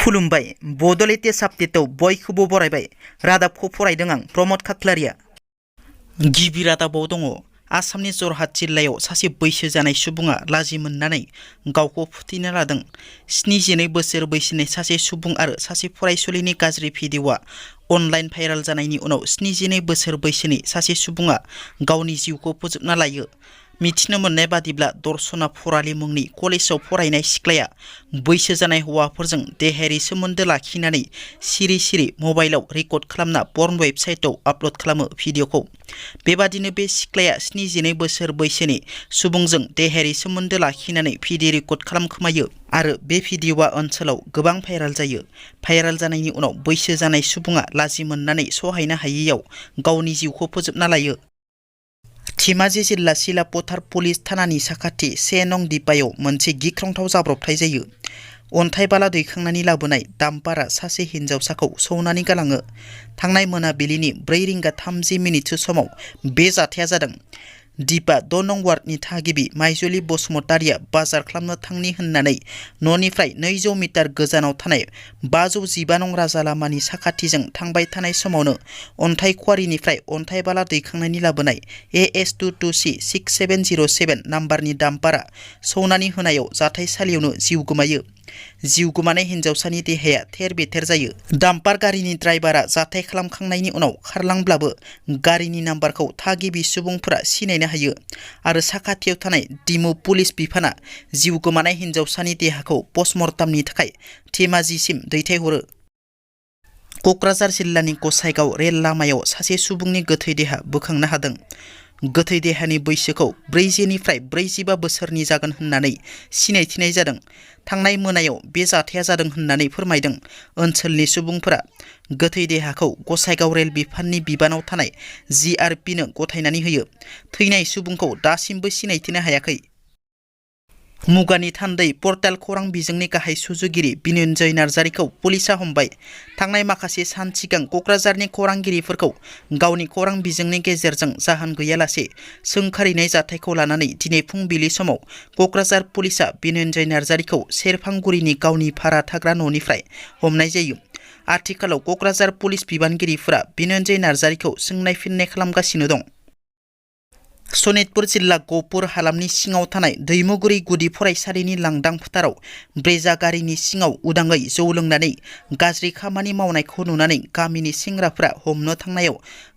खुलुमबाय बड' लेटेस्ट आपडेटआव बयखौबो बरायबाय। रादाबखौ फरायदों आं प्रमद खाख्लारिया। गिबि रादाबाव दङ आसामनि जरहाट जिल्लायाव सासे बैसो जानाय सुबुङा लाजि मोननानै गावखौ फोथैनो लादों। 72 बोसोर बैसोनि सासे सुबुं आरो सासे फरायसुलिनि गाज्रि भिडिअ'आ अनलाइन भाइराल जानायनि उनाव 72 बोसोर बैसोनि सासे सुबुङा गावनि जिउखौ फोजोबना लायो। मिथिनो मोननाय बादिब्ला दर्शना फरालि मुंनि कलेजाव फरायनाय सिख्लाया बैसो जानाय हौवाफोरजों देहायारि सोमोन्दो लाखिनानै सिरि सिरि मबाइलाव रेकर्ड खालामना पर्न वेबसाइटआव आपल'ड खालामो भिडिअ'खौ। बेबादिनो बे सिख्लाया 72 बोसोर बैसोनि सुबुंजों देहायारि सोमोन्दो लाखिनानै भिडिअ रेकर्ड खालामखोमायो आरो बे भिडिअ'आ ओनसोलाव गोबां भाइराल जायो। भाइराल जानायनि उनाव बैसो जानाय सुबुङा लाजि मोननानै सहायनो हायैयाव गावनि जिउखौ फोजोबना लायो। धेमाजि जिल्ला सिलापथार पुलिस थानानि साखाथि 1 नं दिपायाव मोनसे गिख्रंथाव जाब्रबथाय जायो। अन्थाइ बाला दैखांनानै लाबोनाय डाम्पारा सासे हिन्जावसाखौ सौनानै गालाङो। थांनाय मोनाबिलिनि 4:30 समाव बे जाथाया जादों। दिपा 6 नं वार्डनि थागिबि माइजुलि बसुमतारिया बाजार खालामनो थांनि होननानै न'निफ्राय 200 मिटार गोजानाव थानाय 515 नं राजा लामानि साखाथिजों थांबाय थानाय समावनो अन्थाइ क्वारिनिफ्राय अन्थाइ बाला दैखांनानै लाबोनाय AS22C6707 नाम्बारनि डाम्पारा सौनानै होनायाव जाथायसालियावनो जिउ गोमायो। जिउ गोमानाय हिन्जावसानि देहाया थेर बेथेर जायो। डाम्पार गारिनि ड्राइभारा जाथाय खालामखांनायनि उनाव खारलांब्लाबो गारिनि नाम्बारखौ थागिबि सुबुंफोरा सिनायनो हायो आरो साखाथियाव थानाय डिमु पुलिस बिफाना जिउ गोमानाय हिन्जावसानि देहाखौ पस्टमर्टमनि थाखाय धेमाजिसिम दैथायहरो। क'क्राझार जिल्लानि गसाइगाव रेल लामायाव सासे सुबुंनि गोथै देहा बोखांनो हादों। गोथै देहानि बैसोखौ 40 निफ्राय 45 बोसोरनि जागोन होननानै सिनायथिनाय जादों। थांनाय मोनायाव बे जाथाया जादों होननानै फोरमायदों ओनसोलनि सुबुंफोरा। गोथै देहाखौ गसाइगाव रेल बिफाननि बिबानाव थानाय GRPनो गथायनानै होयो। थैनाय सुबुंखौ दासिमबो सिनायथिनो हायाखै। मुगानि थान्दै पर्टेल खौरां बिजोंनि गाहाय सुजुगिरि बिनन्जय नार्जारिखौ पुलिसा हमबाय। थांनाय माखासे सान सिगां क'क्राझारनि खौरांगिरिफोरखौ गावनि खौरां बिजोंनि गेजेरजों जाहोन गैयालासे सोंखारिनाय जाथायखौ लानानै दिनै फुंबिलि समाव क'क्राझार पुलिसा बिनन्जय नार्जारिखौ सेरफांगुरिनि गावनि भारा थाग्रा न'निफ्राय हमनाय जायो। आथिखालाव क'क्राझार पुलिस बिबानगिरिफोरा बिनन्जय नार्जारिखौ सोंनाय फिननाय खालामगासिनो दं। सनितपुर जिल्ला गहपुर हालामनि सिङाव थानाय दैमुगुरि गुदि फरायसालिनि लांदां फोथाराव ब्रेजा गारिनि सिङाव उदाङै जौ लोंनानै गाज्रि खामानि मावनायखौ नुनानै गामिनि सेंग्राफोरा हमनो थांनायाव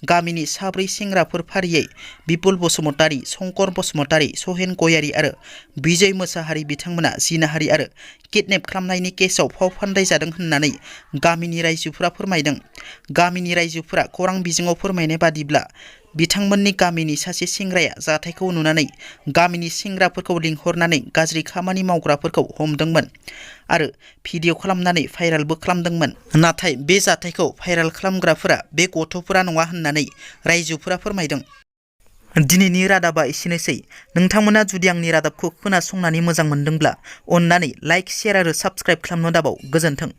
गामिनि 4 सेंग्राफोर फारियै बिपुल बसुमतारी, शंकर बसुमतारी, सहेन गयारी आरो बिजय मोसाहारि बिथांमोना जिनाहारि आरो किडनेप खालामनायनि केसआव फाव फान्दाय जादों होननानै गामिनि रायजोफोरा फोरमायदों। गामिनि रायजोफोरा खौरां बिजोङाव फोरमायनाय बादिब्ला बिथांमोननि गामिनि सासे सेंग्राया जाथायखौ नुनानै गामिनि सेंग्राफोरखौ लिंहरनानै गाज्रि खामानि मावग्राफोरखौ हमदोंमोन आरो भिडिअ खालामनानै भाइरालबो खालामदोंमोन। नाथाय बे जाथायखौ भाइराल खालामग्राफोरा बे गथ'फोरा नङा होननानै रायजोफोरा फोरमायदों। दिनैनि रादाबा एसेनोसै। नोंथांमोना जुदि आंनि रादाबखौ खोनासंनानै मोजां मोनदोंब्ला अन्नानै लाइक, शेयार आरो साबस्क्राइब खालामनो दाबाव। गोजोन्थों।